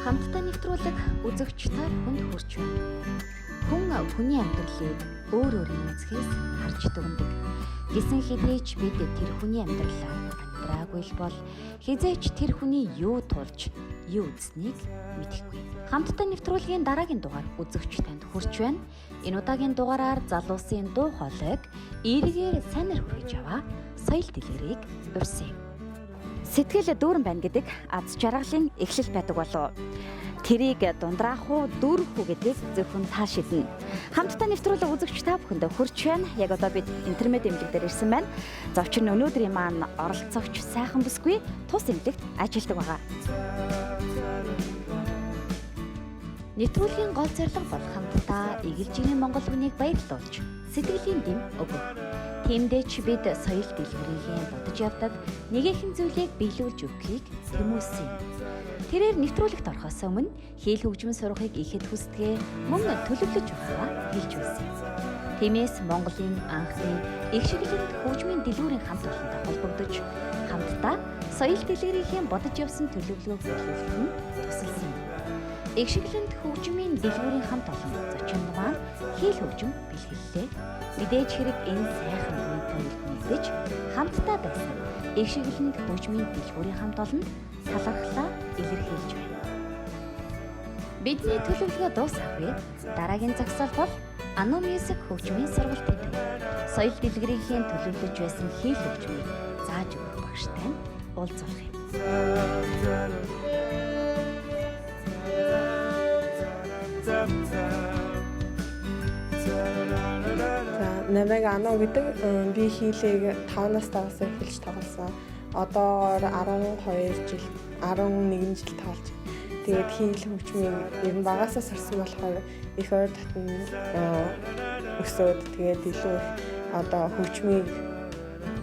Хамтдаа нэвтрүүлэг үзэгч та бүхэнд хүрч байна. Хүн хүний амьдралыг өөр өөрийн үзхээс харж дүгнэдэг. Гэсэн хэдий ч бид тэр хүний амьдралаар амьдраагүй л бол хэзээ ч тэр хүний юу тулж, юу үзснийг мэдэхгүй. Хамтдаа нэвтрүүлгийн дараагийн дугаар үзэгч танд хүрч байна. Энэ удаагийн дугаараар залуусын дуу хоолойг эргээр сайнаар хүргэж яваа соёл дэлгэрийг урьсан юм. Сэтгэл дүүрэн байна гэдэг аз жаргалын эхлэл байдаг болов. Тэрийг дундраах уу, дүүрэх үү гэдгийг зөвхөн та шийднэ. Хамтдаа нэвтрүүлэг үзэгч та бүхэнд хүрч байна. Яг одоо бид интермед эмнэлэг дээр ирсэн байна. Зочин өнөөдрийн маань оролцогч сайхан бүсгүй тус эмнэлэгт ажилладаг байгаа. Нэвтрүүлгийн гол зорилго бол хамтдаа эгэл жирийн монгол хүнийг баярлуулж сэтгэлийн дэм өгөх. Тиймдээ ч бид соёл дэлгэрийн бодож явдаг нэгэхэн зүйлийг биелүүлж өгөхийг тэмүүлсэн юм. Тэрээр нэвтрүүлэгт орохоос өмнө хэл хөгжмөн сурахыг ихэд хүсдэгэ мөн төлөвлөж байгаагаа хэлж байсан юм. Тиймээс Монголын анхны их шиглэлд хөгжмийн дэлгүүрийн хамт олонтой холбогдож хамтдаа соёл дэлгэрийн бодож явсан төлөвлөгөөг биелүүлэхэд нь тусалсан юм. Их шиглэлд хөгжмийн дэлгүүрийн хамт олон зочинд маань хэл хөгжим бэлгэллээ. Мэдээж хэрэг энэ сайхан үеийн тойролд нэгдэж хамтдаа байсан их шиглэлд хөгжмийн дэлгүүрийн хамт олон талархлаа илэрхийлж байна. Бидний төлөвлөгөө дуусаагүй. Дараагийн зогсоол бол Ано Music хөгжмийн сургалтын төв. Соёл дэлгэрийн төлөвлөж байсан хэл хөгжмийг зааж өгөх багштай нь уулзуулах юм. За, намайг Ано гэдэг. Би хийлийг 5 настайгаас эхэлж тоглосон. Одоогоор 12 жил, 11 жил тоглож. Тэгээд хийл хөгжмийг ер нь багасаа сарсан болохоор их ойр татан өсөөд тэгээд илүү их одоо хөгжмийг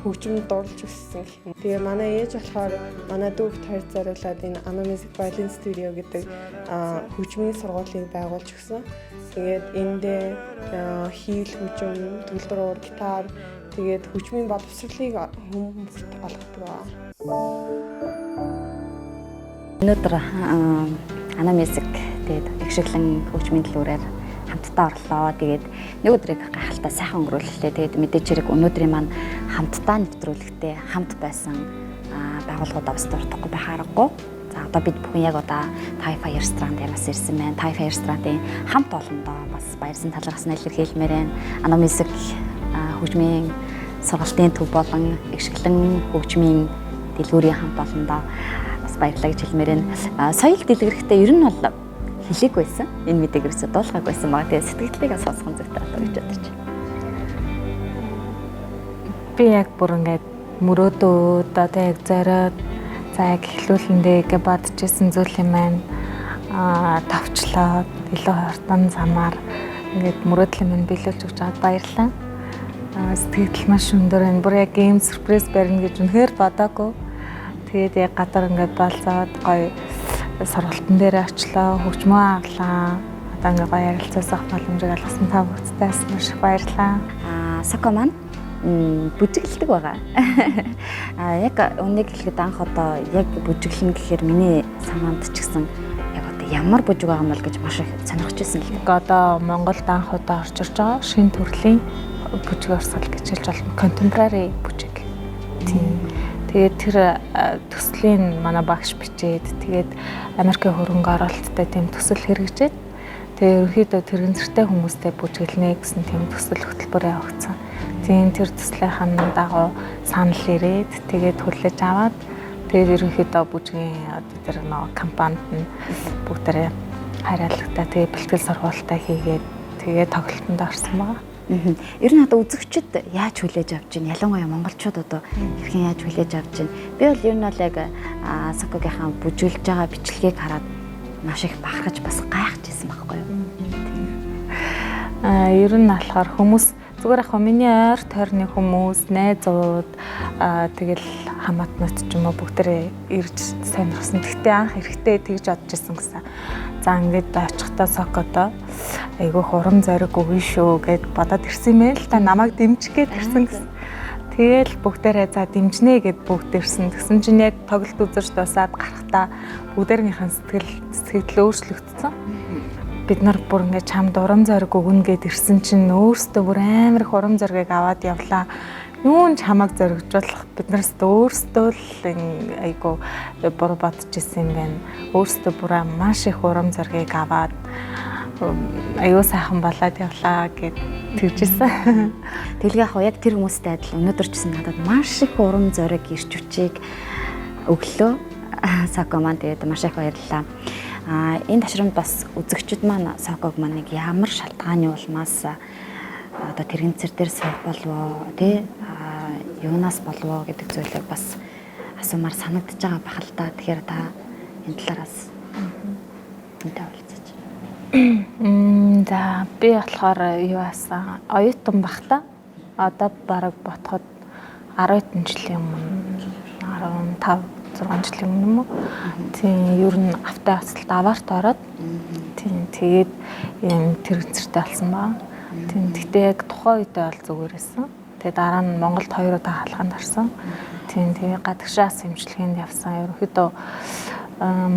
хөгжмөнд дурлж өссөн гэх юм. Тэгээ манай ээж болохоор манай дүүгт хоёр зориулаад энэ Ano Music Violin Studio гэдэг хөгжмийн сургуулийг байгуулж өгсөн. Тэгээд эндээ хийл хөгжим, төгөлдөр уур, гитар тэгээд хөгжмийн боловсролыг хүмүүст олгодог байгаа. Өнөөдөр Ано Music тэгээд их шиглэн хөгжмийн дэлгүүрээр хамтдаа орлоо. Тэгээд нэг өдрийг гайхалтай сайхан өнгөрүүллээ. Тэгээд мэдээж хэрэг өнөөдрийн маань хамтдаа нэвтрүүлэгтээ хамт байсан байгууллагуудаа бас дуртахгүй байх аргагүй. За одоо бид бүхэн яг одоо Thai Fire Restaurant бас ирсэн байна. Thai Fire Restaurant-ын хамт олондоо бас баярсан талархснаа илэрхийлмээр байна. Ано Music хөгжмийн сургалтын төв болон их шиглэн хөгжмийн дэлгүүрийн хамт олондоо бас баярлалаа гэж хэлмээр байна. Соёл дэлгэрэнтэй ер нь бол хэлээгүй байсан. Энэ мэдээг ерөөсөө дуулгаагүй байсан байгаа. Тэгээд сэтгэлдлийг сонсхон зүйтэй болоо гэж бодож байна. Би яг бүр ингээд мөрөөдөөд одоо яг зориод за яг эхлүүлэндээ гэж бодож исэн зүйл юм байна. Товчлоод илүү хурдан замаар ингээд мөрөөдлийн минь биелүүлж өгч байгаад баярлалаа. Сэтгэл маш өндөр байна. Бүр яг ийм сюрприз барина гэж үнэхээр бодоагүй. Тэгээд яг гадар ингээд болцоод гоё сургалтын дээр очлоо, хөгжмөө авлаа. Одоо ингээд гоё ярилцаасах боломжийг олгосон та бүгдтэй бас маш их баярлалаа. Соко маань бүжиглдэг байгаа. Яг үнийг хэлэхэд анх одоо яг бүжиглэн гэхээр миний санаанд ч гэсэн яг одоо ямар бүжиг байгаа юм бол гэж маш их сонирхож байсан л дээ. Одоо Монголд анх удаа орж ирж байгаа шинэ төрлийн бүжиг урсгал гэж хэлж болно. Contemporary бүжиг. Тийм. Тэгээд тэр төслийн манай багш бичээд тэгээд Америкийн хөрөнгө оруулалттай тийм төсөл хэрэгжээд тэгээд ерөнхийдөө тэрэгцэртэй хүмүүстэй бүжиглэнэ гэсэн тийм төсөл хөтөлбөр явагдсан. Тийм тэр төслийнхэн дагуу санал ирээд тэгээд хүлээж аваад тэгээд ерөнхийдөө бүжгийн одоо тэр нөгөө компанид нь бүгдээрээ хариалгатай тэгээд бэлтгэл сургуультаа хийгээд тэгээд тоглолтод орсон байгаа. Ер нь одоо үзэгчд яаж хүлээж авч байна? Ялангуяа монголчууд одоо хэрхэн яаж хүлээж авч байна? Би бол ер нь бол яг Сокогийнхаа бүжиглж байгаа бичлэгийг хараад маш их бахархаж бас гайхаж байсан байхгүй юу? Ер нь болохоор хүмүүс зүгээр яг миний ойр тойрны хүмүүс, найзууд тэгэл хамаатнууд ч юм уу бүгдээрээ ирж сонирхсан. Гэхдээ анх эрэхтэй тэгж бодож исэн гэсэн. За ингээд очихдоо Сокодоо айгүйх урам зориг өгнө шүү гэд бодоод ирсэн юм байна л та, намайг дэмжих гээд ирсэн гэсэн. Тэгээл бүгдээрээ за дэмжинэ гэд бүгд ирсэн. Тэгсэн чинь яг тоглолт үзэж дуусаад гарахтаа бүгдээрнийхэн сэтгэл өөрчлөгдсөн. Бид нар бүр ингээд чамд урам зориг өгнө гэд ирсэн чинь өөрсдөө бүр амар их урам зоригийг аваад явлаа. Юун ч хамааг зоригжуулах бид нараас өөрсдөө л айгу буруу бодож исэн юм байна. Өөрсдөө бүр маш их урам зоригийг аваад аюу сайхан болоод явлаа гэд тэгжсэн. Тэгэл яг яг тэр хүмүүстэй адил өнөөдөр ч гэсэн надад маш их урам зориг, эрч хүчийг өглөө. Соко маань тэгээд маш их баярлалаа. Энэ ташрамд бас үзэгчид маань Соког маань нэг ямар шалтгааны улмаас одоо тэрэгцэр дээр суух болов тий юунаас болов гэдэг зүйлийг бас асуумаар санагдаж байгаа бах л та. Тэгэхээр та энэ талаараас үнтэй уулзаж. За би болохоор юу асан оюутан бахта. Одоо бараг ботход 10 жилийн өмнө 15 6 жилийн өмнө юм уу? Тийм ер нь авто асалт аваарт ороод тийм тэгээд юм тэрэгцэртэй болсон ба. Тийм гэхдээ яг тухайн үедээ бол зүгээр байсан. Тэгээд дараа нь Монголд 2 удаа хаалганд орсон. Тийм тэгээ гадагшаас эмчилгээнд явсан. Ерөнхийдөө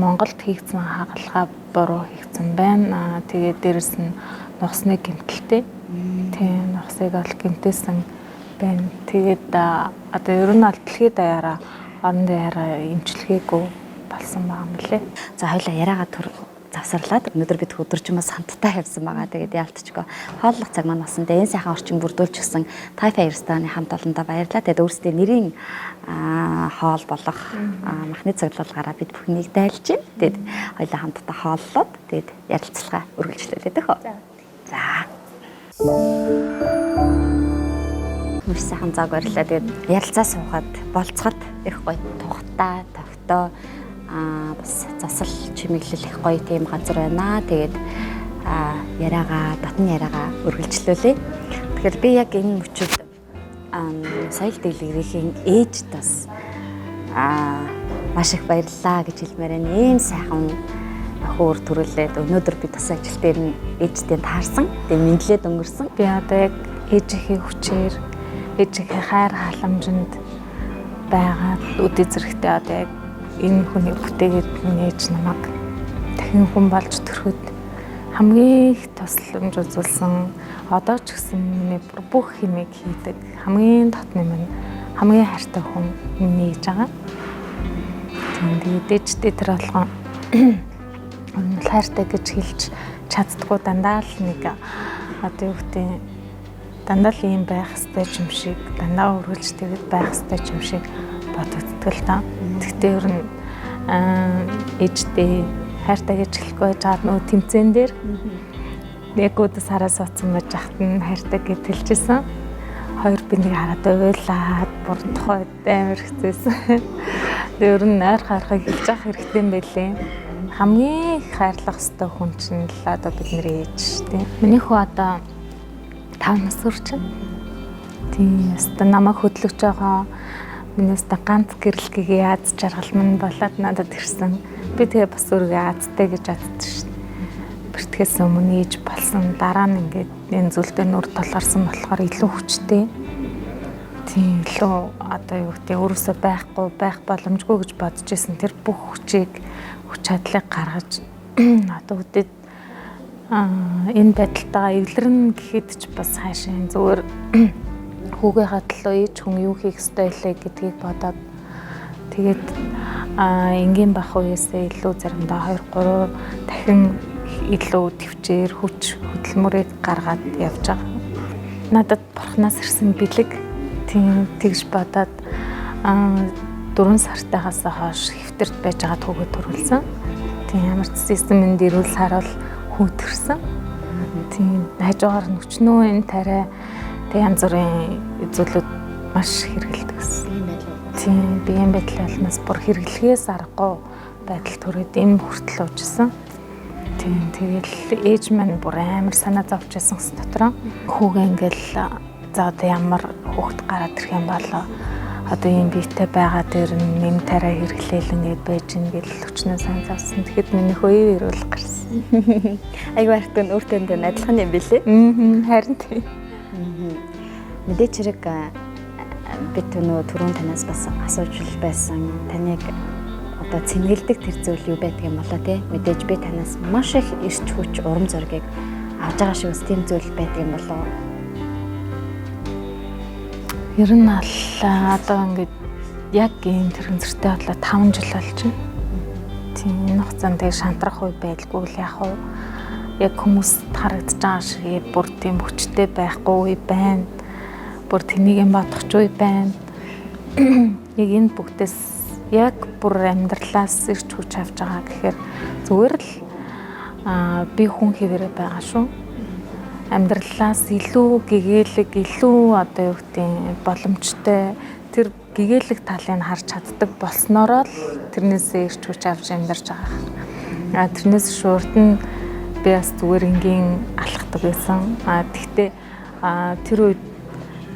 Монголд хийгдсэн хагалгаа буруу хийгдсэн байна. Тэгээд дээрэс нь нухсны гэмтэлтэй. Тийм нухсыг бол гэмтээсэн байна. Тэгээд одоо ер нь бол дэлхийд даяараа орон даяараа эмчилгээгүй болсон байгаа юм лээ. За хоёлаа яриагаа төр завсарлаад өнөөдөр бид өдөржмөөс хамтдаа явсан байгаа. Тэгээд яалтчгүй хооллох цаг маань болсон. Тэгээд энэ сайхан орчин бүрдүүлчихсэн Тайфа рестораны хамт олондоо баярлалаа. Тэгээд өөрсдийн нэрийн хоол болох махны цоглуулгаараа бид бүхнийг дайлж байна. Тэгээд хоёлаа хамтдаа хооллоод тэгээд ярилцлага үргэлжлүүлээ дөхөө. За. Маш сайхан цаг барилаа. Тэгээд ярилцаа суухад болцоход их гоё тухтай, тогтоо бас засал чимэглэл их гоё тийм газар байна. Тэгээд яриагаа, дотны яриагаа үргэлжлүүлье. Тэгэхээр би яг энэ мөчөд соёл дэлгэрийн ээжд бас маш их баярлалаа гэж хэлмээр байна. Ийм сайхан охин төрүүлээд өнөөдөр би бас ажил дээр нь ээжтэй таарсан. Тэгээд мэдлээд өнгөрсөн. Би одоо яг ээжийнхээ хүчээр ээжийнхээ хайр халамжинд байгаа үдээ зэрэгтэй одоо яг энэ хүний бүтээгээд миний ээж намайг дахин хүн болж төрөхөд хамгийн их тусламж үзүүлсэн, одоо ч гэсэн миний бүх хэмээг хийдэг хамгийн дотны минь хамгийн хайртай хүн миний ээж байгаа. Тийм тэгээд ээжтэй тэр болгон хайртай гэж хэлж чаддггүй, дандаа л нэг одоо юу гэдэг дандаа л ийм байх ёстой юм шиг, дандаа үргэлж тэгээд байх ёстой юм шиг бодогддог л та. Гэхдээ ер нь ээжтэй хайртай гэж хэлэхгүй жаад нөө тэмцээн дээр яг үүдээс хараа суудсан байж хат нь хайртай гэж хэлжсэн. Хоёр бинийг хараад уйлаад бүр тухайд амар хэцээсэн. Тэр ер нь ойр харахыг хэлж явах хэрэгтэй юм байлээ. Хамгийн их хайрлах ёстой хүн чинь л одоо бидний ээж шүү дээ. Миний хүү одоо 5 нас хүрч байна. Тийм, ёстой намайг хөдлөж байгаа. Миний ёстой ганц гэрэл гэгээ аз жаргал минь болоод надад ирсэн. Би тэгээ бас өөрийгөө азтай гэж боддог шүү дээ. Бэртгэхээс өмнө ээж болсон, дараа нь ингээд энэ зүйлдээ нүр толгорсон болохоор илүү хүчтэй. Тийм, илүү одоо юу гэдэг өөрөөсөө байхгүй байх боломжгүй гэж бодож исэн тэр бүх хүчийг, хүч чадлыг гаргаж одоо үдээд энэ байдалтайгаа эвлэрнэ гэхэд ч бас хаашаа зүгээр хүүгийнхаа төлөө ээж хүн юу хийх ёстой илээ гэдгийг бодоод тэгээд энгийн бах үеэсээ илүү заримдаа 2 3 дахин илүү төвчээр хүч хөдөлмөрийг гаргаад явж байгаа. Надад бурхнаас ирсэн бэлэг тийм тэгж бодоод 4 сартайхаас хойш хэвтэрт байж байгаа түүгээ төрүүлсэн. Тийм ямар ч систем энд ирүүл харуул хүү төрсөн. Тийм хажуугаар нь өчнөө энэ тариа тэг янз бүрийн зүйлүүд маш хэрэгэлдэг гэсэн. Тийм биеийн байдлын улмаас бүр хэрэглэхээс аргагүй байдал төрөөд эм хүртэл уужсан. Тийм тэгэл ээж маань бүр амар санаа зовж байсан гэсэн дотроо хүүгээ ингээл за одоо ямар хүүхэд гараад ирэх юм болоо одоо ийм биетэй байгаа дээр нь нэм тариа хэрэглээл ингээд байж ин гэл өчнөө сан зовсон. Тэгэхэд миний хөө ирүүл гарсан. Айгүй хайртай нь өөртөө энэ адилхан юм билээ. Харин тийм. Мэдээч хэрэг бид нөгөө түрүүн танаас бас асууж л байсан. Таныг одоо цэнгэлдэг тэр зүйл юу байдаг юм болоо те. Мэдээж би танаас маш их эрч хүч, урам зоригийг авж байгаа шиг бас тийм зүйл байдаг юм болоо. Ер нь аль одоо ингээд яг ийм тэрхэнцэртэй бодлоо 5 жил болж байна. Тийм, энэ хугацаанд тэгээ шантрах үе байлгүй л яг уу яг хүмүүст харагдаж байгаа шиг бүр тийм хүчтэй байхгүй үе байна. Бүр тэнийг юм бодох ч үе байна. Яг энэ бүгдээс яг бүр амьдралаас ирч хүч авч байгаа гэхээр зүгээр л би хүн хэвээрээ байгаа шүү. Амьдралаас илүү гэгээлэг, илүү одоо юу гэдэг боломжтой тэр гэгээлэг талыг харж чаддаг болсноороо л тэрнээсээ ирч хүч авч амьдарч байгаа. А тэрнээс шуурд нь би бас зүгээр энгийн алхдаг байсан. А тэгтээ тэр үед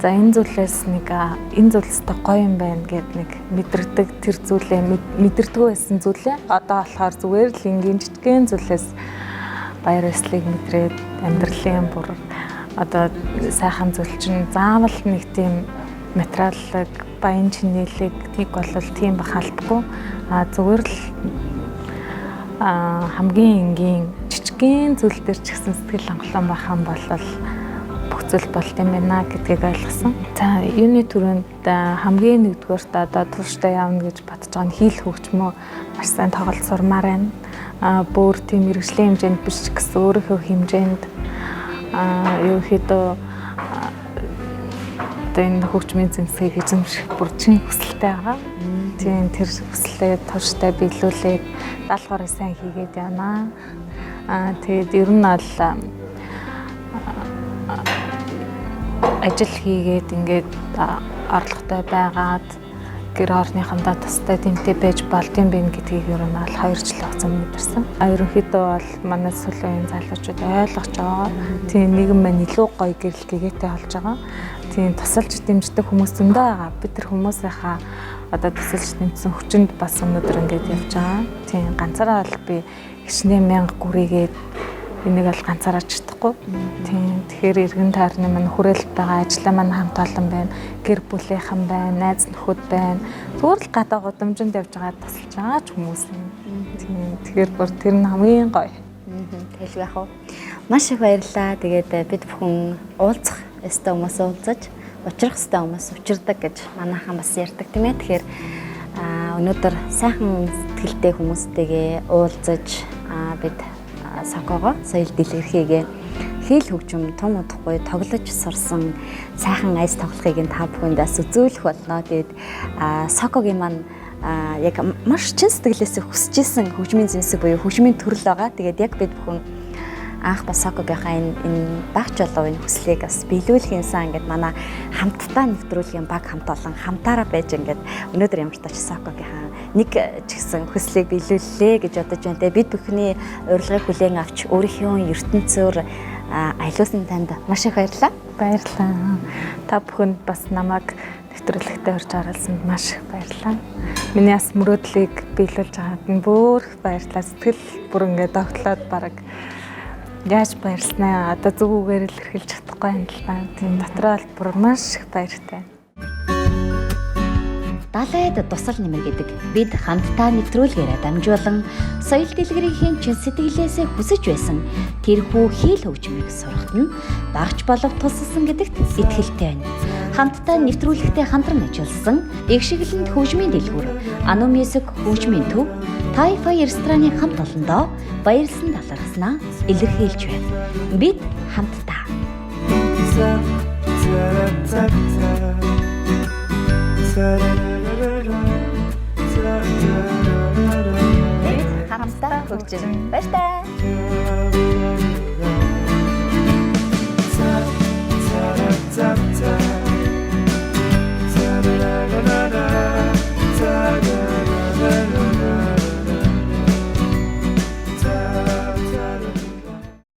за энэ зүйлээс нэг энэ зүйл өстой гоё юм байна гэд нэг мэдэрдэг тэр зүйлээ мэдэрдэггүй байсан зүйлээ одоо болохоор зүгээр л энгийн жижигэн зүйлээс баяр баясгалыг мэдрээд амьдралын бүр одоо сайхан зүйл чинь заавал нэг тийм материаллаг баян чинээлэг нэг бол тийм бах албагүй, а зүгээр л хамгийн энгийн жижигэн зүйл дээр ч гэсэн сэтгэл хангалуун байх юм бол бүх зүйл болт юм байна гэдгийг ойлгосон. За, юуны түрүүнд хамгийн нэгдүгээрт одоо тууштай явна гэж бодож байгаа нь хийл хөгжмөө маш сайн тоглолт сурмаар байна. Бүр тийм мэрэгжлийн хэмжээнд биш гэсэн өөрийнхөө хэмжээнд ерөнхийдөө одоо энэ хөгжмийн зэмсгийг эзэмших бүр чин хүсэлтэй байгаа. Тийм, тэр хүслээ тууштай биелүүлээд даалгаврыг сайн хийгээд явна. Тэгээд ер нь бол ажил хийгээд ингээд орлоготой байгаад гэр орныхондоо тустай тэмтэй байж болдсон бэ гэдгийг ер нь бол 2 жилийн хугацаанд мэдэрсэн. Ерөнхийдөө бол манай сүүлийн залуучууд ойлгож байгаа. Тийм, нийгэм маань илүү гоё гэрэл гэгээтэй болж байгаа. Тийм, тусалж дэмждэг хүмүүс зөндөө байгаа. Бид тэр хүмүүсийнхаа одоо тусалж дэмжсэн хүчинд бас өнөөдөр ингээд явж байгаа. Тийм, ганцаараа бол би хичнээн мянга гүрийгээд энийг бол ганцаараа чадахгүй. Тийм, тэгэхээр эргэн тойрны маань хүрээлэлт байгаа, ажлаа маань хамт олон байна, гэр бүлийнхэн байна, найз нөхөд байна. Зүгээр л гадаа гудамжинд явж байгаа тасалж байгаа ч хүмүүс юм. Тийм, тэгэхээр бүр тэр нь хамгийн гоё. Тэгэл яах вэ? Маш их баярлалаа. Тэгээд бид бүхэн уулзах ёстой хүмүүс уулзаж, учрах ёстой хүмүүс учирдаг гэж манайхан бас ярьдаг тийм ээ. Тэгэхээр өнөөдөр сайхан сэтгэлтэй хүмүүстэйгээ уулзаж бид Сокогоо соёл дэлгэрхийгээ хэл хөгжим тун удахгүй тоглож сурсан сайхан айс тоглохыг та бүхэнд бас үзүүлэх болно. Тэгээд Сокогийн маань яг маш чин сэтгэлээс хүсэж исэн хөгжмийн зэмсэг буюу хөгжмийн төрөл байгаа. Тэгээд яг бид бүхэн анх бас Сокогийнхаа энэ багч болов энэ хүслийг бас биелүүлэх юмсан ингээд манай хамтдаа нэвтрүүлгийн баг хамт олон хамтаараа байж ингээд өнөөдөр ямар ч тач Сокогийнхаа нэг ч гэсэн хүслийг биелүүллээ гэж бодож байна. Тэгээ бид бүхний урилгыг хүлээн авч өөрийнхөө ертөнцөөр аялуулсан танд маш их баярлалаа. Баярлалаа. Та бүхэнд бас намайг нэвтрүүлэгтээ урьж оруулсанд маш их баярлалаа. Миний бас мөрөөдлийг биелүүлж байгаад нь бүр их баярлалаа. Сэтгэл бүр ингээд догтлоод бараг яаж баярлснаа одоо зөв үгээр л илэрхийлж чадахгүй юм л та. Тийм, дотроо бол бүр маш их баяртай. Далайд тусал нэмэр гэдэг бид хамтдаа нэвтрүүлгээрээ дамжуулан соёл дэлгэрийн чин сэтгэлээсээ хүсэж байсан тэрхүү хэл хөгжмийг сурахад нь багч болов тусалсан гэдэгт итгэлтэй байна. Хамтдаа нэвтрүүлэгтээ хамтран ажилласан их шиглэнд хөгжмийн дэлгүүр, Anu Music хөгжмийн төв, Thai-Fi рестораны хамт олондоо баярлсан талархснаа илэрхийлж байна. Бид хамтдаа. Хамтдаа хөгжин. Баяртай.